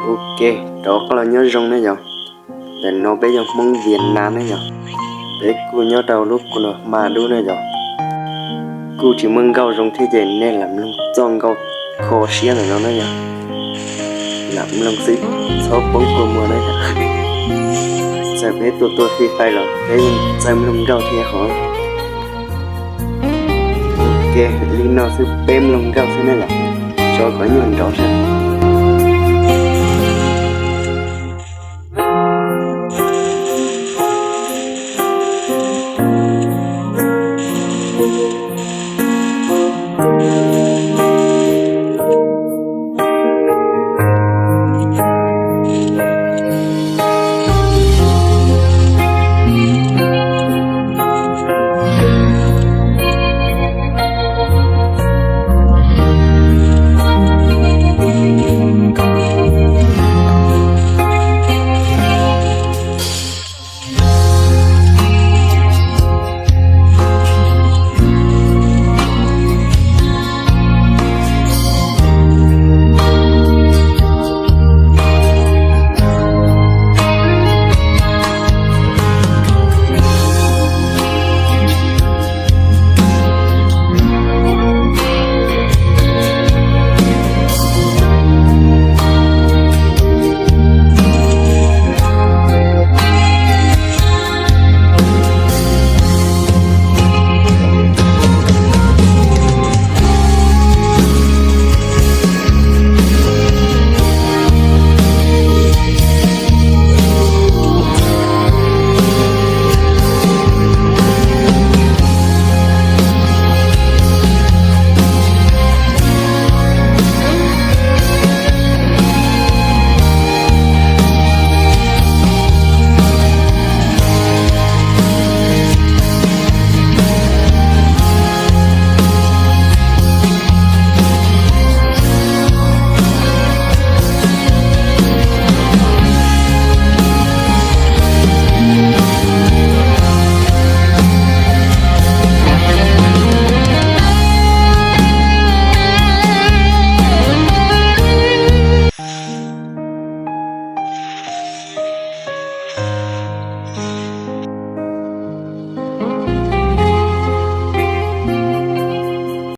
Ok, rov qab los nyob zoo ne yog. Ntawm no peb yog Hmoob Vias Nas ne yog. Peb kuj nyob rau lub kua hma dub ne yog. Kuj tsis muaj nkauj zoo thiab ces nej lam mloog txoj nkauj kho siab ntawm no ne yog. Lam mloog xwb, txhob poob kua muag ne yog. Txawm peb tuaj tuaj Free Fire los peb yeej txawj mloog nkauj thiab hov. Ok, li no xwb peb mloog nkauj xwb ne yog. Tso kom nyuag nrov seb.